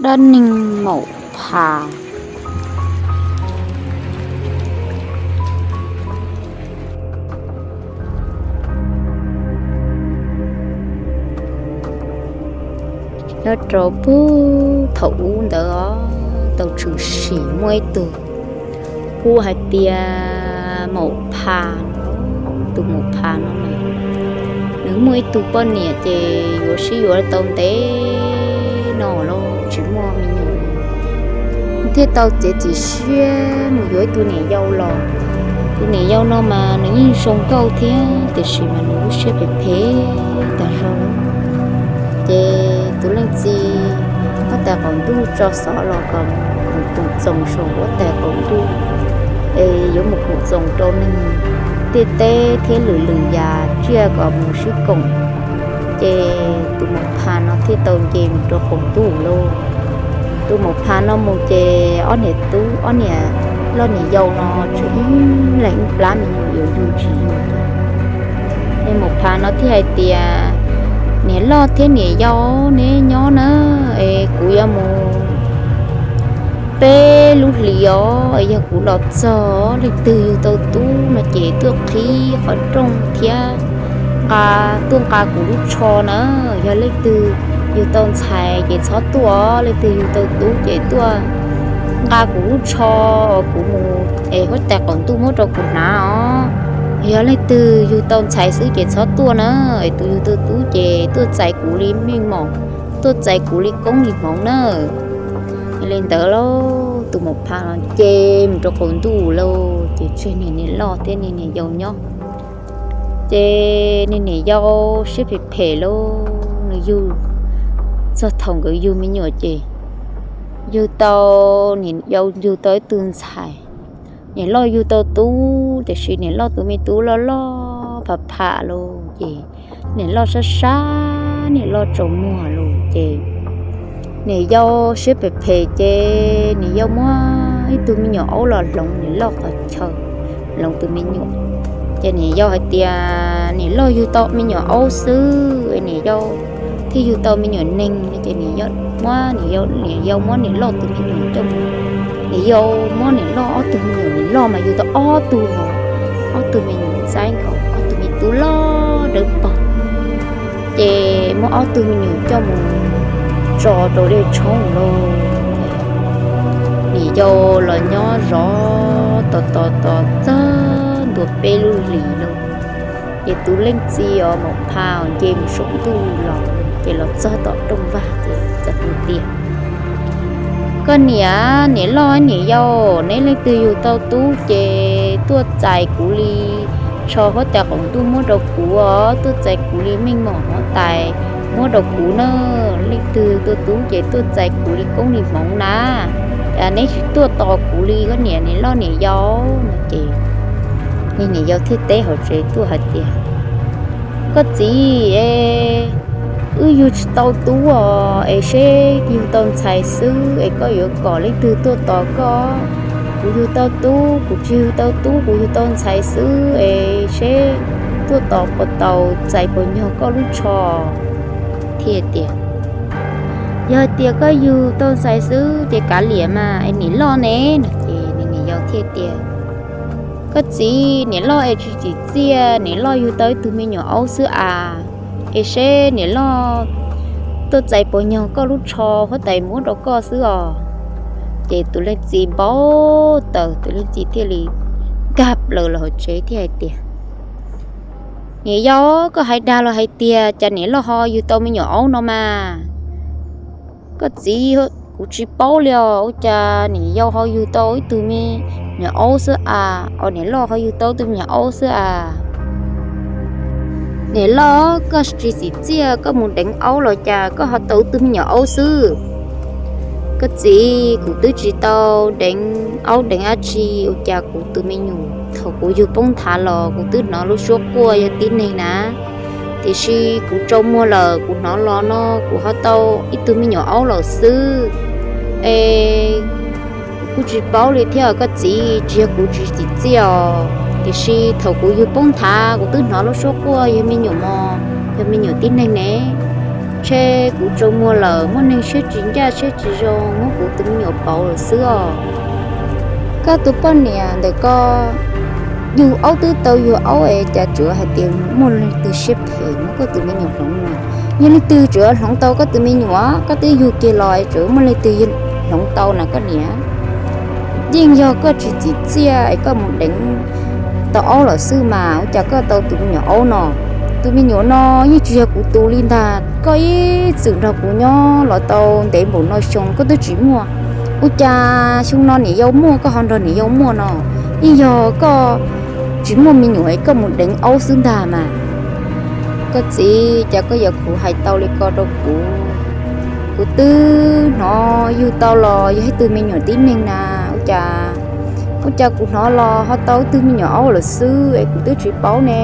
Dab neeg Maum Phas. Nyob rau puag thaum ub ntawd os, tau tshwm sim muaj ib tug hu hais tias Maum Phas. Tus Maum Phas no mas nws muaj ib tug poj niam ces yuav sib yuav tau ntev no los tsis muaj me nyuam li. Nws thiaj tau txiav txim siab mus yuav ib tug niam yau los. Tus niam yau no mas nws yeej zoo nkauj thiab tiam sis mas nws lub siab phem phem tag zog lawm. Ces tus leej txiv huab tais qaum ntuj tso xov los kom mus koom txoos saum huab tais qaum ntuj es yuav mus koom txoos rau neeg ntiaj teb thiab lwm lwm yam tsiaj kom mus sib koom. Ces tus Maum Phas no thiaj tau nce mus rau qaum ntuj lauj. Tus Maum Phas no mus ces ob niam tub, ob niam loj niam yau no tseem ib leeg ib plab me nyuam yuav yug tsis yug. Ces Maum Phas no thiaj hais tias, Niam loj thiab niam yau, neb nyob na, es kuv yuav mus peb lub hlis os, es yog kuv los txog leej twg yug tau tub no ces tuaj qhib qhov rooj thiab nqa, tuaj nqa kuv lub tsho na. Yog leej twg yug tau ntxhais ces txhob tuaj, leej twg yug tau tub ces tuaj nqa kuv lub tsho, kuv mus es huab tais qaum ntuj muab rau kuv hnav os. Yog leej twg yug tau ntxhais xwb ces txhob tuaj na, es tus yug tau tub ces tuaj txais kuv li meej mom, tuaj txais kuv li koob li hmoov na. Yog li ntawd lauj, tus Maum Phas no ces mus rau qaum ntuj lauj, ces tseg niag niam loj thiab niag niam yau nyob. Ces niag niam yau siab phem phem lauj, nws yug, txog thaum nkawd yug me nyuam ces yug tau, niam yau yug tau ib tug ntxhais. Niam loj yug tau tub, tiam sis niam loj tus me tub loj loj pham pham lauj, ces niam loj sab sab, niam loj tsaus muag lauj, ces niam yau siab phem phem ces niam yau muab ib tug me nyuam aub los hloov niam loj qhov chaw, hloov tus me nyuam. Ces niam yau hais tias niam loj yug tau me nyuam aub xwb, niam yau thiaj yug tau me nyuam neeg no ces niam yau muab, niam yau, niam yau muab niam loj tus me nyuam coj mus, niam yau muab niam loj ob tug me nyuam, niam loj mas yug tau ob tug no, ob tug me nyuam ntxaib nkaus, ob tug me tub loj dawb paug. Ces muab ob tug me nyuam coj mus tso rau dej tshoob lauj. Niam yau los nyob zov tos tos tos txog ntua peb lub hlis lauj. Ces tus leej txiv os Maum Phas nce mus saum ntuj los, ces los txog tom rooj vag ces txawm hu tias, Koj niam, niam loj niam yau, neb leej twg yug tau tub ces tuaj txais kuv li tsho huab tais qaum ntuj muab rau kuv os, tuaj txais kuv li meej mom huab tais muab rau kuv na. Leej twg tau tub ces tuaj txais kuv li koob li hmoov na. Neb tsis tuaj tos kuv li koj niam, niam loj niam yau no ces niam yau thiaj teb hauv tsev tuaj hais tias, Koj txiv, wb yug tsis tau tub os, es seb yug tau ntxhais xwb es koj yuav kom leej twg tuaj tos koj? Kuv yug tau tub, kuv tsis yug tau tub, kuv yug tau ntxhais xwb es seb tuaj tos puas tau, txais puas nyog koj lub tsho? Thiaj tias, Yog tias koj yug tau ntxhais xwb ces kav liam mas es niam loj ne no ces niam yau thiaj tias, Koj txiv, niam loj es tsis tsim txiaj, niam loj yug tau ib tug me nyuam aub xwb as, es seb niam loj tuaj txais puas nyog koj lub tsho huab tais muab rau koj xwb os. Ces tus leej txiv npau taws, tus leej txiv thiaj li nkag plaws los hauv tsev thiaj hais tias, Niam yau, koj hais dag los hais tiag, cas niam loj ho yug tau me nyuam aub no mas? Koj txiv, kuv tsis paub li os, ua cas niam yau ho yug tau ib tug me nyuam aub xwb as, os niam loj ho yug tau ib tug me nyuam aub xwb as. Niam loj, koj tsis tsim txiaj, koj mus deev aub los cas koj ho tau ib tug me nyuam aub xwb? Koj txiv, kuv twb tsis tau deev aub deev dab tsi, ua cas kuv tus me nyuam thaum kuv yug poob nthav los kuv twb hnov lub suab quaj yog tib neeg na. Tiam sis kuv tsaus muag lawm, kuv hnov los no kuv ho tau ib tug me nyuam aub lawm xwb. Es kuv kuj tsis paub li thiab koj txiv, tsis yog kuv tsis tsim txiaj os, tiam sis thaum kuv yug poob nthav kuv twb hnov lub suab quaj yog me nyuam mos, yog me nyuam tib neeg ne. Ntshe kuv tsaus muag lawm, muaj neeg siab tsis ncaj siab tsis zoo muab kuv tus me nyuam pauv lawm xwb os. Koj tus poj niam ntawm ko yug aub twb tau yug aub es cas tseem hais tias muaj leej twg siab phem muab koj tus me nyuam hloov no? Yog leej twg tseem hloov tau koj tus me nyuam, koj twb yug kiag los es tseem muaj leej twg hloov tau na koj niam? Yeej yog koj tsis txim txiaj es koj mus deev tau aub lawm xwb mas ua cas koj tau tus me nyuam aub no? Tus me nyuam no yeej tsis yog kuv tus li ntag, koj ib txwm nrog kuv nyob los tau ntev npaum no xyoo koj twb tsis muaj, ua cas xyoo no niam yau muaj koj ho nrog niam yau muaj no? Yeej yog koj tsis muaj me nyuam es koj mus deev aub xwb ntag mas. Koj txiv, cas koj yuav khuv hais tau li ko rau kuv? Kuv twb hnov yug tau los yog ib tug me nyuam tib neeg na, ua cas, ua cas kuv hnov los ho tau ib tug me nyuam aub lawm xwb es kuv twb tsis paub ne.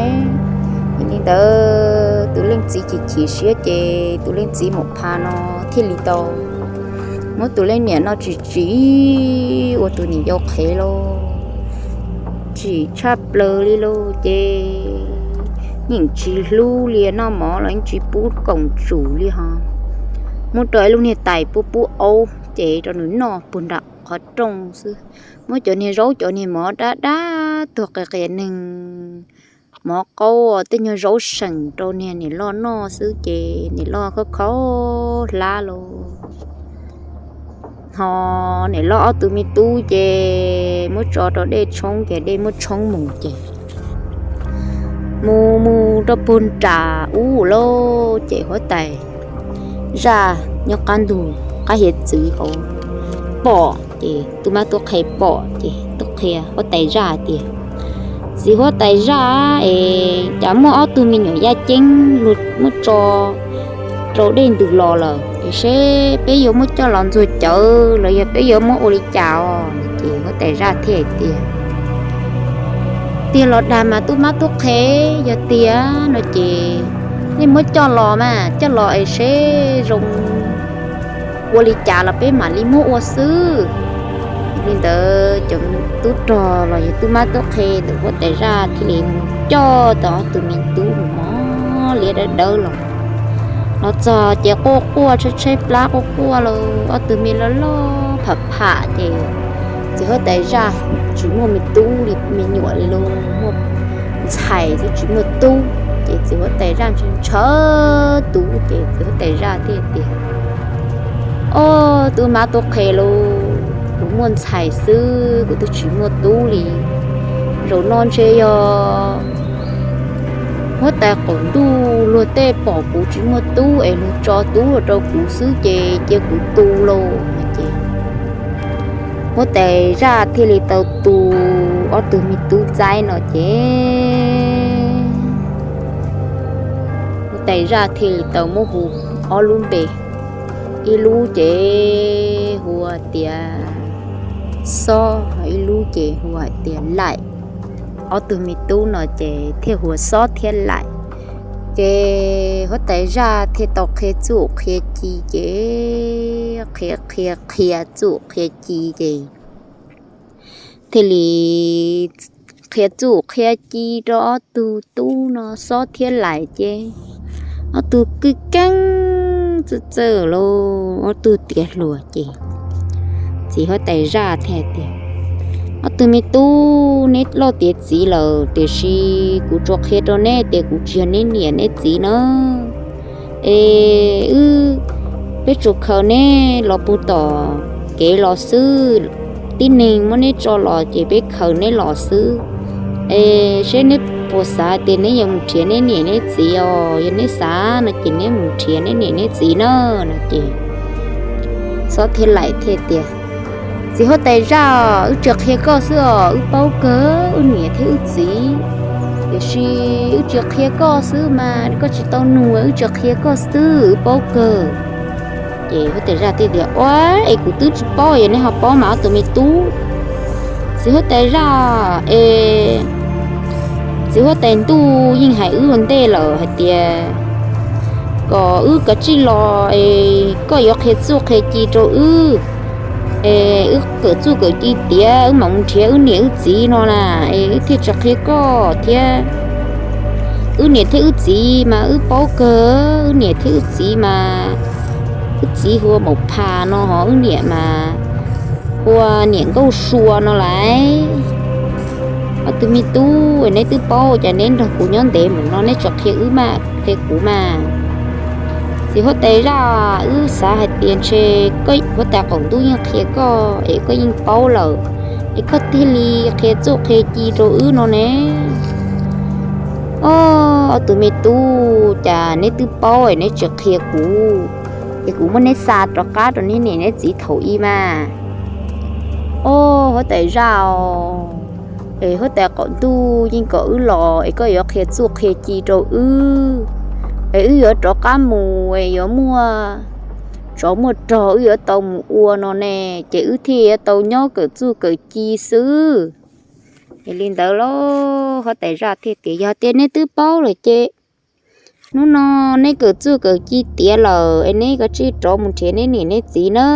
Yog li ntawd tus leej txiv chim chim siab ces tus leej txiv Maum Phas no thiaj li tau muab tus leej niam no tsim tsim ua tus niam yau qhev lauj. Tsim tshaj plaws li lauj ces yeej tsis hlub li, noj mov los yeej tsis pub koom tsum li ho. Muab rau ib lub niag tais pub pub aub ces rau nws noj puag nram qhov rooj xwb. Muab cov niag zaub cov niag mov dab dab tuag qias qias neeg, mov qaub tej nyuag zaub seem rau niag niam loj noj xwb ces niam loj khaub khaub hlab lauj. Ho niam loj ob tug me tub ces muab tso rau dej tshoob ces dej muab tshoob mus ces mus mus rau puag nram ub lauj ces huab tais zaj nyob qab ntug qab hiav txwv hauv pom ces tub mab tub qhe pom ces tub qhia huab tais zaj tias, txiv huab tais zaj es cas muaj ob tug me nyuam yaj ceeb luag muab tso rau dej ntws los lawm es seb peb yuav muab coj los ntxuag cawv los yog peb yuav muab ua li cas os? Ces huab tais zaj thiaj hais tias, tiag los dag mas tub mab tub qhe, yog tiag no ces nej muab coj los mas, coj los es seb zoo ua li cas los peb mam li muab ua xwb. Yog li ntawd cov tub rog los yog tub mab tub qhe ntawm huab tais zaj thiaj li mus coj tau ob tug me tub mus mos liab dawb dawb los. Los txog ces quaj quaj tshaib tshaib plab quaj quaj lauj, ob tug me loj loj pham pham ces txiv huab tais zaj tsis muaj me tub li me nyuam li lauj, muaj ntxhais xwb tsis muaj tub. Ces txiv huab tais zaj ntshaw ntshaw tub ces txiv huab tais zaj thiaj tias, o, tub mab tub qhe lauj, kuv muaj ntxhais xwb kuv twb tsis muaj tub li. Zaum no ntshe yog huab tais qaum ntuj luag tej pom kuv tsis muaj tub es luag tso tub los rau kuv xwb ces cia kuv tu lauj no ces huab tais zaj thiaj li tau tu ob tug me tub ntxaib no ces huab tais zaj thiaj li tau muab hu ob lub npe, ib lub ces hu tias Xob, ib lub ces hu hais tias Laim. Ob tug me tub no ces thiaj hu ua Xob thiab Laim. Ces huab tais zaj thiaj tau qhia txuj qhia ci ces qhia qhia qhia txuj qhia ci ces thiaj li qhia txuj qhia ci rau ob tug tub no Xob thiab Laim ces ob tug kwj keeb txawj txawj lauj, ob tug tiav hluas ces txiv huab tais zaj thiaj tias, ob tug me tub, neb loj tiav txiv lawm tiam sis kuv tsuas qhia rau neb tias kuv tsis yog neb niam neb txiv na. Es wb, peb tsuas khaws neb los puag tom kev los xwb, tib neeg muab neb tso los ces peb khaws neb los xwb. Es seb neb puas xav tias neb yuav mus nrhiav neb niam neb txiv os, yog neb xav no ces neb mus nrhiav neb niam neb txiv na no ces Xob thiab Laim thiaj tias, txiv huab tais zaj, wb tsuas qhia koj xwb os, wb paub kawg wb niam thiab wb txiv, tiam sis wb tsuas qhia koj xwb mas koj tsis tau nug, wb tsuas qhia koj xwb wb paub kawg. Ces huab tais zaj thiaj tias, ua, es kuv twb tsis paub, yog neb ho paub mas ob tug me tub. Txiv huab tais zaj, es txiv huab tais ntuj yeej hais wb ua ntej lawm hais tias kom wb kav tsij los es koj yuav qhia txuj qhia ci rau wb, es wb kawm txuj kawm ci tiav wb mam mus nrhiav wb niam wb txiv no na, es wb thiaj tsis qhia koj thiab. Wb niam thiab wb txiv mas wb paub kawg, wb niam thiab wb txiv mas, wb txiv hu ua Maum Phas no, ho wb niam mas hu ua niam Nkauj Sua no lauj. Ob tug me tub, neb twb paub, cas neb nrog kuv nyob ntev mus no neb tsis qhia wb mas, qhia kuv mas. Txiv huab tais zaj, wb xav hais tias ntshe koj huab tais qaum ntuj yeej qhia koj es koj yeej paub lawm, es koj thiaj li qhia txuj qhia ci rau wb no ne. Ob, ob tug me tub, cas neb twb paub es neb tsis qhia kuv, es kuv muab neb xa rov qab rau neb niam neb txiv thaum ub mas. Ob, huab tais zaj, es huab tais qaum ntuj yeej kom wb los es koj yuav qhia txuj qhia ci rau wb, es wb yuav rov qab mus es yuav muaj tsov muaj rog wb yuav tau mus ua no ne, ces wb thiaj yuav tau nyob kawm txuj kawm ci xwb. Es li ntawd los huab tais zaj thiaj tias, yog tias neb twb paub lawm ces hnub no neb kawm txuj kawm ci tiav lawm es neb kav tsij rov mus nrhiav neb niam neb txiv na.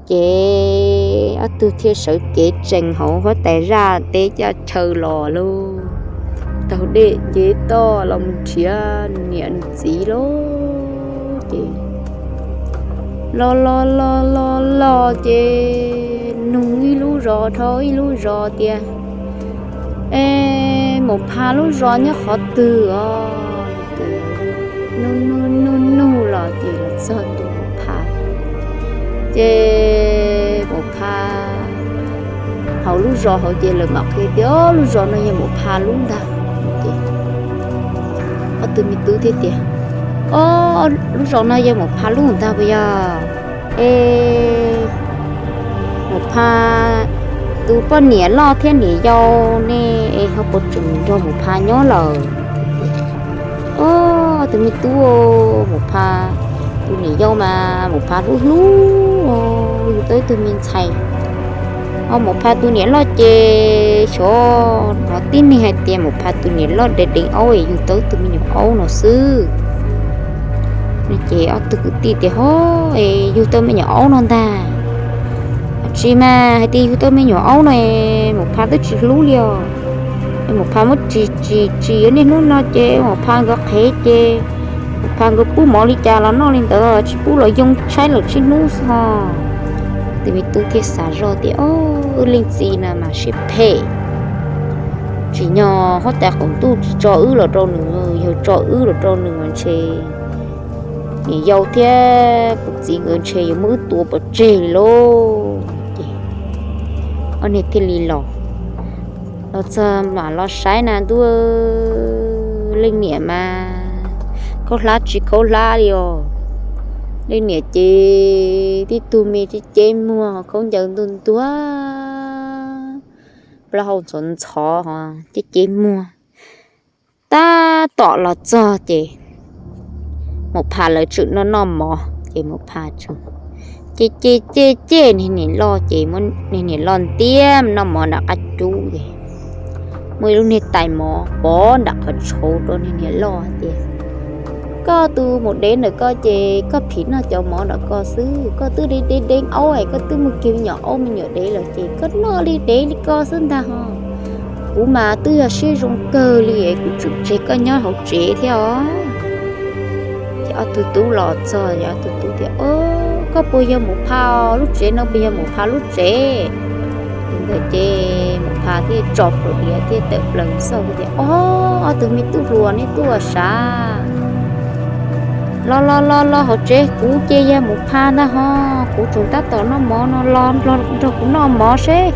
Ces ob tug thiaj sawv cev tsees hauv huab tais zaj teb chaws los lauj, taug dej cev toj los mus nrhiav niam nws txiv lauj. Ces los los los los los ces nug ib lub zos dhau ib lub zos tias, es Maum Phas lub zos nyob qhov twg os? Nug nug nug nug los ces los txog tus Maum Phas. Ces Maum Phas hauv lub zos hauv ces lawv mam qhia tias, o, lub zos no yog Maum Phas lub ntag. Ces ob tug me tub thiaj tias, o, lub zos no yog Maum Phas lub ntag puas yog? Es Maum Phas tus poj niam loj thiab niam yau ne, es ho puas tseem nrog Maum Phas nyob lawm? O, tus me tub, Maum Phas tus niam yau mas Maum Phas hlub hlub, yug tau ib tug me ntxhais. Ho Maum Phas tus niam loj ces xyov hnov tib neeg hais tias Maum Phas tus niam loj deev deev aub es yug tau ib tug me nyuam aub no xwb. Ces ob tug kwv tij tias, ho, es yug tau me nyuam aub no ntag. Tsis mas, hais tias yug tau me nyuam aub no es Maum Phas twb tsis hlub li os. Es Maum Phas muab tsis tsis tsis yuav niaj hnub no ces Maum Phas nkawd qhev ces Maum Phas nkawd pub mov li cas los noj li ntawd, tsis pub los yoo tshaib lawm tsib hnub xwb ho. Tus me tub thiaj xav zoj tias, o, wb leej txiv na mas siab phem. Tsim nyog huab tais qaum ntuj tsis tso wb los rau nws, yog tso wb los rau nws mas ntshe niam yau thiab kuv txiv nkawd ntshe yuav muab wb tua pov tseg li lauj. Ces ob niag thiaj li los, los txog mam los saib na ntuj, leej niam mas khaub hlab tsis khaub hlab li os. Leej niam ces tib tug me ceb ceb muag khaub ncaws ntuag ntuag, plaub hau ntxhov ntxhov, ceb ceb muag. Tab tom los txog ces Maum Phas lawv tseem noj noj mov ces Maum Phas tseem cem cem cem cem niag niam loj ces niag niam loj ntiab noj mov nram qab cub ces muaj ib lub niag tais mov pov nram qhov tshauv rau niag niam loj tias, koj tus maum dev ntawm koj ces koj phim noj cov mov nram koj xwb, koj twb deev deev deev aub es koj twb muaj kiag me nyuam aub me nyuam dev lawm ces koj noj li dev li koj xwb ntag ho. Kuv mas twb yog siab zoo kawg li es kuv tseem tseg koj nyob hauv tsev thiab os. Ces ob tug tub los txog, ob tug tub tias, o, koj puas yog Maum Phas, lub tsev no puas yog Maum Phas lub tsev? Li ntawd ces Maum Phas thiaj tso plhuav diav thiaj tawm plaws xauj tias, o, ob tug me tub hluas, neb tuaj ua sav? Los los los los hauv tsev, kuv ces yog Maum Phas ntag ho. Kuv tseem tab tom noj mov no, los nrog kuv noj mov seb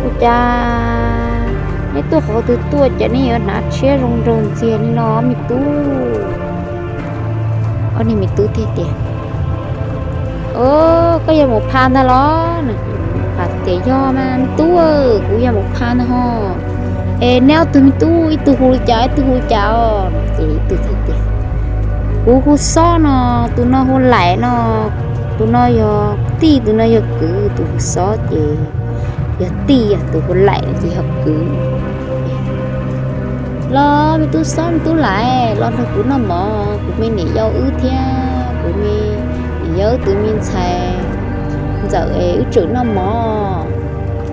ua cas neb tuaj qhov twg tuaj ces neb yuav hnav tshiab zoo nraug ntxiag li no me tub. Ob niag me tub thiaj tias, o, koj yog Maum Phas ntag los? Maum Phas tias, yog mas me tub, kuv yog Maum Phas ntag ho. Es neb ob tug me tub ib tug hu li cas ib tug hu li cas os? Ces ib tug thiaj tias, kuv hu Xob no, tus no hu Laim no, tus no yog tij, tus no yog kwv, tus hu Xob ces yog tij, tus hu Laim no ces yog kwv. Los me tub Xob me tub Laim, los nrog kuv noj mov, kuv me niam yau wb thiab kuv me niam yau wb tus me ntxhais ntxawm es wb tseem noj mov.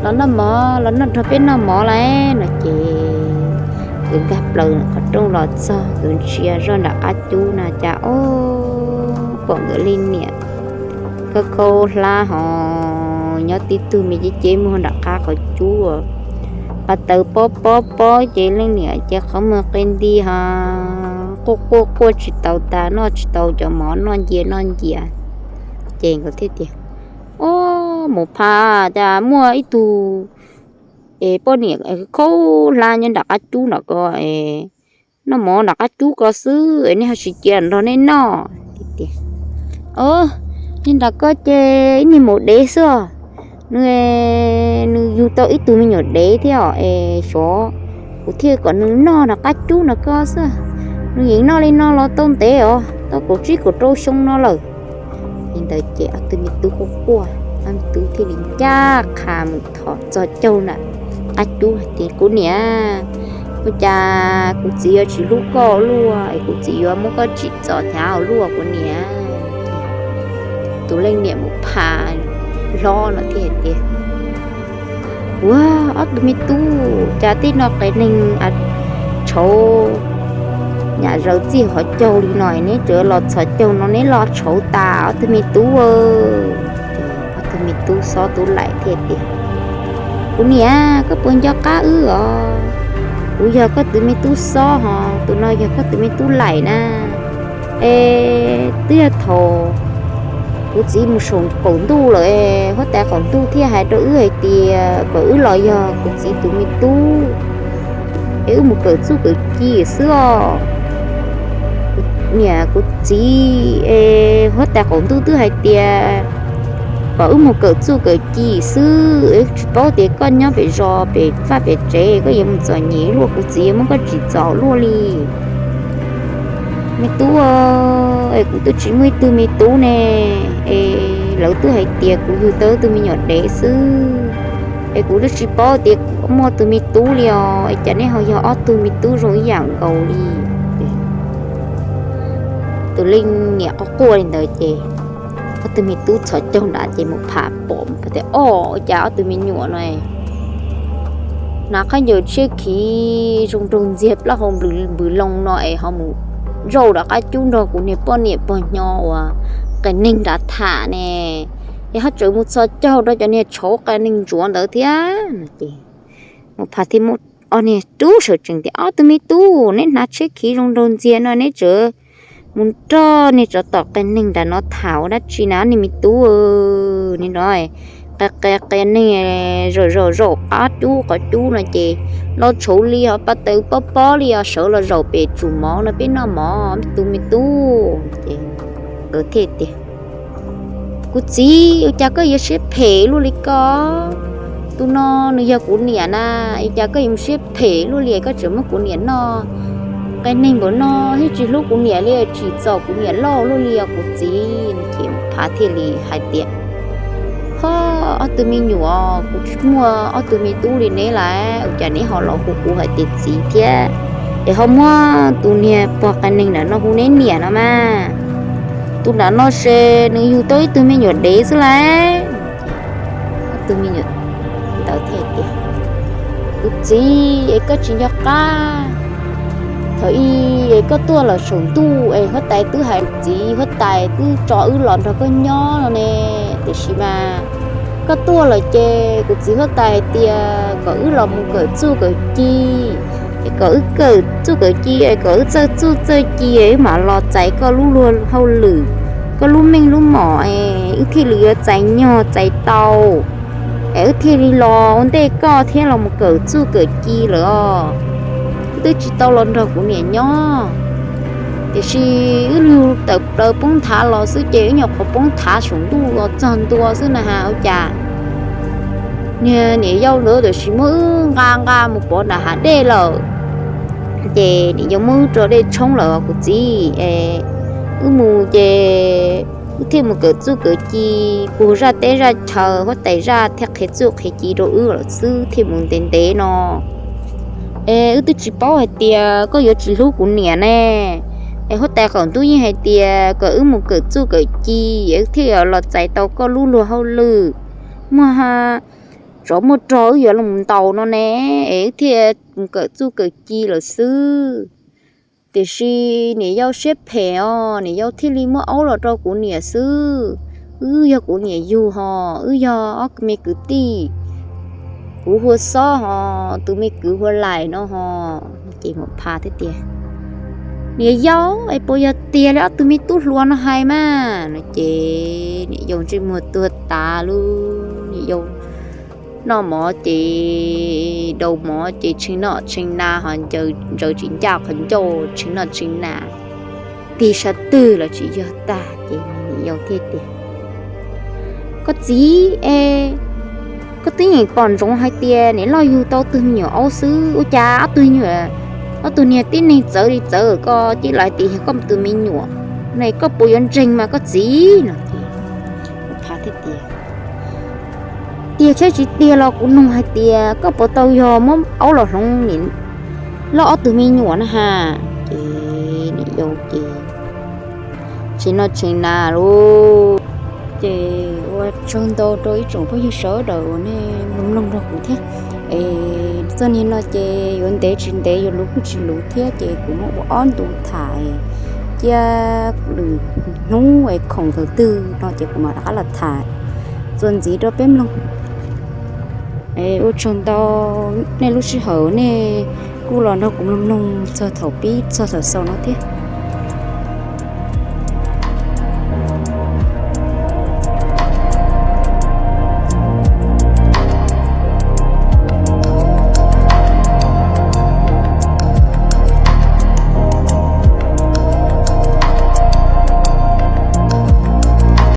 Los noj mov, los noj nrog peb noj mov lauj no ces Nkawd nkag plaws qhov rooj los txog, nkawd ntsia zoj nram qab cub na cas ob, pom nkawd leej niam khawb khaub hlab hos nyob tib tug me ceb ceb muag nram qab qhov cub, pas taws pob pob pob ces leej niam ces qhov muag qe nti hos quaj quaj quaj tsis tau tas, noj tsis tau cov mov, noj ncia noj ncia. Ces nkawd thiaj tias, Ob, mus pha, cas muaj ib tug es poj niam khaub hlab nyob nram qab cub nram ko, noj mov nram qab cub ko xwb es nej ho tsis cia nrog nej noj tias. Ob, niag nram ko ces ib niag maum dev xwb os, nws, nws yug tau ib tug me nyuam dev thiab os es xyov, kuv thiaj kom nws noj nram qab cub nram ko xwb. Nws yeej noj li no los tau ntev os, tau kaum tsib kaum rau xyoo no lawm. Li ntawd ces ob tug me tub quaj quaj, ob tug me tub thiaj li ncaj qha mus thov txog caug nram qab cub hais tias, Kuv niam, ua cas kuv txiv yuav tsis hlub koj luaj es kuv txiv yuav muab koj tsim txom hnyav ua luaj kuv niam? Tus leej niam mus pha hlob no thiaj hais tias, Ua, ob tug me tub, cas tej no qias neeg tshauv nyam zaws txij hauv caug li no, neb tseem los txhos caug no neb los tshauv tas ob tug me tub. Ob tug me tub xob tub laim thiaj tias, Kuv niam, koj puas nco qab wb os? Kuv yog koj tus me tub xob hos tus no yog koj tus me tub laim na. Es twb yog thaum kuv txiv mus saum qaum ntuj lawm es huab tais qaum ntuj thiaj hais rau wb hais tias kom wb los yog kuv txiv tus me tub es wb mus kawm txuj kawm ci xwb os. Niam kuv txiv es huab tais qaum ntuj twb hais tias kom wb mus kawm txuj kawm ci xwb, wb tsis paub tias koj nyob pem zos pem vaj pem tsev koj yuav mus txom nyem luaj, kuv txiv yuav muab koj tsim txom luaj li. Me tub, es kuv twb tsis muaj ib tug me tub ne, es lawv twb hais tias kuv yug tau ib tug me nyuam dev xwb, es kuv twb tsis paub tias muaj tus me tub li os, es cas neb ho yog ob tug me tub zoo ib yam nkaus li. Tus leej niam quaj quaj li ntawd ces ob tug me tub txhos caug nrad ces mus pham pom tias, Ob, cas ob tug me nyuam no hnav khaub ncaws tshiab khiv zoo nraug ntxiag plaub hau npws loo no es ho mus zaum rov qab cub nrog kuv niag poj niam pog nyo uas qias neeg nrad tham ne, es ho tseem mus txhos caug rau cov niag tshauv qias neeg ntsuav ntawd thiab no ces mus pham thiaj muab ob niag rub sawv tsees tias, Ob tug me tub, neb hnav tshiab khiv zoo nraug ntxiag no neb tseem mus nrog niag tsov tom qias neeg nram no tham ua dab tsi na niag me tub? Nim no qias qias qias neeg zaum zaum zaum qab cub qhov cub no ces los tshauv li hos pas taws pob pob li os, sawv los zaum pem tsum mov no peb noj mov me tub me tub. Ces nkawd thiaj tias, Kuv txiv, ua cas koj yuav siab phem luaj li ko? Tus no nws yog kuv niam na, ua cas koj yuav mus siab phem luaj li, koj tseem muab kuv niam noj qias neeg npaum no, thiab tsis hlub kuv niam li, tsim txom kuv niam loj luaj li os kuv txiv. Ces phab thiaj li hais tias, Ho, ob tug me nyuam, kuv tsis muaj ob tug me tub li neb lawm, ua cas neb ho los hu kuv hais tias txiv thiab? Es ho muab tus niag pog qias neeg nram no hu neb niam no mas. Tus nram no ces nws yug tau ib tug me nyuam dev xwb lawm. Ob tug me nyuam ntawd thiaj tias, Kuv txiv, es koj tsis nco qab thaum ub es koj tuaj los saum ntuj es huab tais twb hais, txiv, huab tais twb tso wb los nrog koj nyob no ne. Tiam sis mas koj tuaj lawm ces kuv txiv huab tais hais tias kom wb los mus kawm txuj kawm ci, es kom wb kawm txuj kawm ci es kom wb txawj txuj txawj ci es wb mam los txais koj lub luag hauj lwm, koj lub meej lub mom es wb thiaj li yuav txais nyog txais tau, es wb thiaj li los ua ntej koj thiab los mus kawm txuj kawm ci lawm os. Wb twb tsis tau los nrog kuv niam nyob, tiam sis wb lug tawm plaws poob thav los xwb ces wb nyuam qhuav poob thav saum ntuj los txog ntua xwb na has, ua cas niag niam yau ntawd tiam sis muab wb nqa nqa mus pov nram hav dej lawm. Ces niam yau muab wb rau dej tshoob lawm kuv txiv. Wb mus ces wb thiaj mus kawm txuj kawm ci, puag zaj teb zaj chaw, huab tais zaj thiaj qhia txuj qhia ci rau wb lawm xwb thiaj mus ntev ntev no. Es wb twb tsis paub hais tias koj yuav tsis hlub kuv niam ne. Es huab tais qaum ntuj yeej hais tias kom wb mus kawm txuj kawm ci es wb thiaj yuav los txais tau koj lub luag hauj lwm. Muaj tsov muaj rog wb yuav los ntaus no ne, es wb thiaj mus kawm txuj kawm ci lawm xwb. Tiam sis niam yau siab phem os, niam yau thiaj li muab aub los rau kuv niam xwb. Wb yog kuv niam yug hos, wb yog ob me kwv tij, kuv hu ua Xob hos tus me kwv hu ua Laim no hos. Ces Muam Pha thiaj tias, niam yau, es puas yog tiag li ob tug me tub hluas no hais mas no? Ces niam yau ntsej muag tuag tas lub, niam yau noj mov ces, daus mov ces tshee noj tshee na hos ntsaws tsis ncaj qhov ncauj, tshee noj tshee na tig sab twg los tsis yog tag. Ces niam yau thiaj tias, koj txiv e, koj twb yeej pom ntsoov hais tias niam loj yug tau tug me nyuam aub xwb, ua cas ob tug, ob tug niag tib neeg txawv li txawv, koj cia li hais tias yog koj tus me nyuam ne, koj puas yuav ntseeg mas koj txiv no? Ces Muam Pha thiaj tias, tiag thiab tsis tiag los kuv nug hais tias koj puas tau yog muab aub los hloov niam loj ob tug me nyuam na has? Ces niam yau ces tshee noj tshee na lawm. Ces ua tsaug ntau rau ib tsoom phooj ywg sawv daws uas nej mloog mloog nrog kuv thiab. Es txoj niag no ces yuav ntev tsis ntev, yuav luv kuj tsis luv thiab, ces kuv muab ua ob ntu tham, cia lwm hnub es khoom thaum twg no ces kuv mam rov qab los tham txuas ntxiv rau peb mloog. Ua tsaug ntau nej lub sij hawm nej kuj los nrog kuv mloog mloog txog thaum pib txog thaum xaus no thiab.